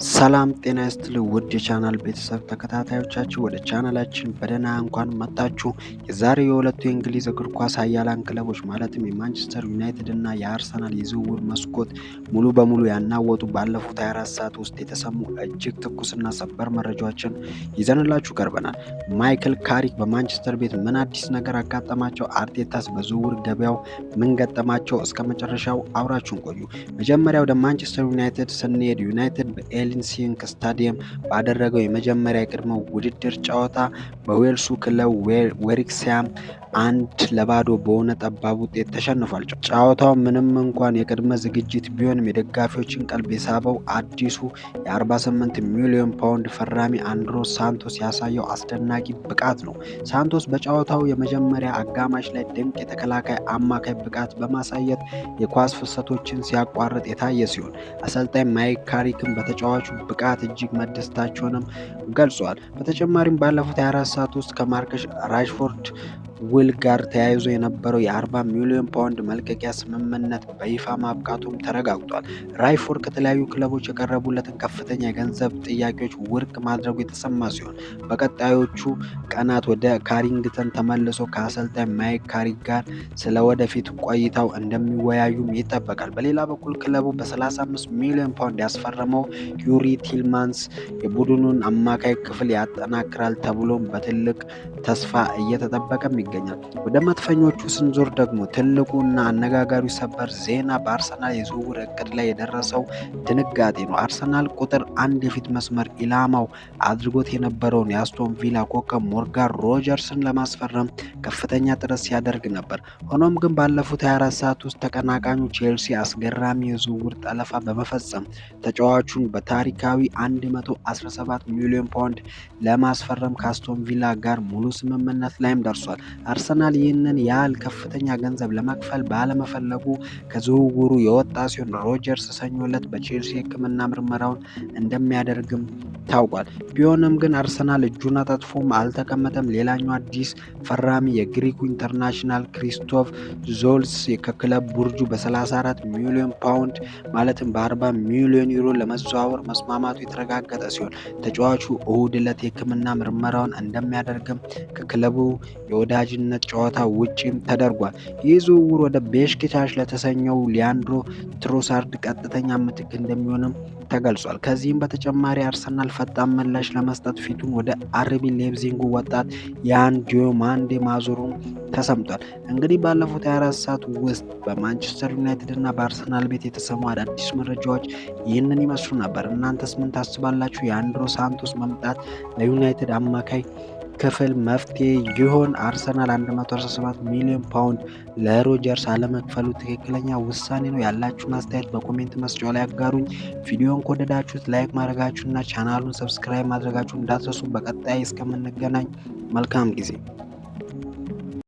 ሰላም ጤና ይስጥልኝ ውድ የቻናል ቤተሰብ ተከታታዮቻችን፣ ወደ ቻናላችን በደህና እንኳን መጣችሁ። የዛሬው የሁለቱ የእንግሊዝ እግር ኳስ ኃያላን ክለቦች ማለትም የማንቸስተር ዩናይትድ እና የአርሰናል የዝውውር መስኮት ሙሉ በሙሉ ያናወጡ፣ ባለፉት 24 ሰዓት ውስጥ የተሰሙ እጅግ ትኩስና ሰበር መረጃዎችን ይዘንላችሁ ቀርበናል። ማይክል ካሪክ በማንቸስተር ቤት ምን አዲስ ነገር አጋጠማቸው? አርቴታስ በዝውውር ገበያው ምን ገጠማቸው? እስከ መጨረሻው አብራችሁን ቆዩ። መጀመሪያ ወደ ማንቸስተር ዩናይትድ ስንሄድ፣ ዩናይትድ በኤሊንሲንክ ስታዲየም ባደረገው የመጀመሪያ የቅድመ ውድድር ጨዋታ በዌልሱ ክለብ ዌሪክሲያም 1-0 በሆነ ጠባብ ውጤት ተሸንፏል። ጨዋታው ምንም እንኳን የቅድመ ዝግጅት ቢሆንም፣ የደጋፊዎችን ቀልብ የሳበው አዲሱ የ48 ሚሊዮን ፓውንድ ፈራሚ አንድሮ ሳንቶስ ያሳየው አስደናቂ ብቃት ነው። ሳንቶስ በጨዋታው የመጀመሪያ አጋማሽ ላይ ድንቅ የተከላካይ አማካይ ብቃት በማሳየት የኳስ ፍሰቶችን ሲያቋርጥ የታየ ሲሆን፣ አሰልጣኝ ማይክ ካሪክም በተጫዋቹ ብቃት እጅግ መደሰታቸውንም ገልጿል። በተጨማሪም ባለፉት 24 ሰዓት ውስጥ ከማርከስ ራሽፎርድ ውል ጋር ተያይዞ የነበረው የ40 ሚሊዮን ፓውንድ መልቀቂያ ስምምነት በይፋ ማብቃቱም ተረጋግጧል። ራሽፎርድ ከተለያዩ ክለቦች የቀረቡለትን ከፍተኛ የገንዘብ ጥያቄዎች ውድቅ ማድረጉ የተሰማ ሲሆን፣ በቀጣዮቹ ቀናት ወደ ካሪንግተን ተመልሶ ከአሰልጣኝ ማይክ ካሪክ ጋር ስለ ወደፊት ቆይታው እንደሚወያዩም ይጠበቃል። በሌላ በኩል ክለቡ በ35 ሚሊዮን ፓውንድ ያስፈረመው ዩሪ ቲልማንስ የቡድኑን አማካይ ክፍል ያጠናክራል ተብሎም በትልቅ ተስፋ እየተጠበቀም ይገኛል። ወደ መድፈኞቹ ስንዞር ደግሞ ትልቁ እና አነጋጋሪው ሰበር ዜና በአርሰናል የዝውውር እቅድ ላይ የደረሰው ድንጋጤ ነው። አርሰናል ቁጥር አንድ የፊት መስመር ኢላማው አድርጎት የነበረውን የአስቶን ቪላ ኮከብ ሞርጋን ሮጀርስን ለማስፈረም ከፍተኛ ጥረት ሲያደርግ ነበር። ሆኖም ግን ባለፉት 24 ሰዓት ውስጥ ተቀናቃኙ ቼልሲ አስገራሚ የዝውውር ጠለፋ በመፈጸም ተጫዋቹን በታሪካዊ 117 ሚሊዮን ፓውንድ ለማስፈረም ከአስቶን ቪላ ጋር ሙሉ ስምምነት ላይም ደርሷል። አርሰናል ይህንን ያህል ከፍተኛ ገንዘብ ለመክፈል ባለመፈለጉ ከዝውውሩ የወጣ ሲሆን፣ ሮጀርስ ሰኞ ዕለት በቼልሲ የሕክምና ምርመራውን እንደሚያደርግም ታውቋል። ቢሆንም ግን አርሰናል እጁን አጣጥፎም አልተቀመጠም። ሌላኛው አዲስ ፈራሚ የግሪኩ international ክሪስቶፍ ዞልስ ከክለብ ቡርጁ በ34 ሚሊዮን ፓውንድ ማለትም በ40 ሚሊዮን ዩሮ ለመዘዋወር መስማማቱ የተረጋገጠ ሲሆን፣ ተጫዋቹ እሁድ ዕለት የሕክምና ምርመራውን እንደሚያደርግም ከክለቡ የወዳጅነት ጨዋታ ውጪም ተደርጓል። ይህ ዝውውር ወደ ቤሽኪታሽ ለተሰኘው ሊያንድሮ ትሮሳርድ ቀጥተኛ ምትክ እንደሚሆንም ተገልጿል። ከዚህም በተጨማሪ አርሰናል ፈጣን ምላሽ ለመስጠት ፊቱን ወደ አርቢ ሌፕዚንጉ ወጣት ያን ዲዮማንዴ ማዞሩን ተሰምቷል። እንግዲህ ባለፉት 24 ሰዓት ውስጥ በማንቸስተር ዩናይትድ እና በአርሰናል ቤት የተሰሙ አዳዲስ መረጃዎች ይህንን ይመስሉ ነበር። እናንተስ ምን ታስባላችሁ? የአንድሮ ሳንቶስ መምጣት ለዩናይትድ አማካይ ክፍል መፍትሄ ይሆን? አርሰናል 117 ሚሊዮን ፓውንድ ለሮጀርስ አለመክፈሉ ትክክለኛ ውሳኔ ነው? ያላችሁን አስተያየት በ comment መስጫው ላይ አጋሩኝ። ቪዲዮን ከወደዳችሁት like ማድረጋችሁና ቻናሉን subscribe ማድረጋችሁ እንዳትረሱ። በቀጣይ እስከምንገናኝ መልካም ጊዜ።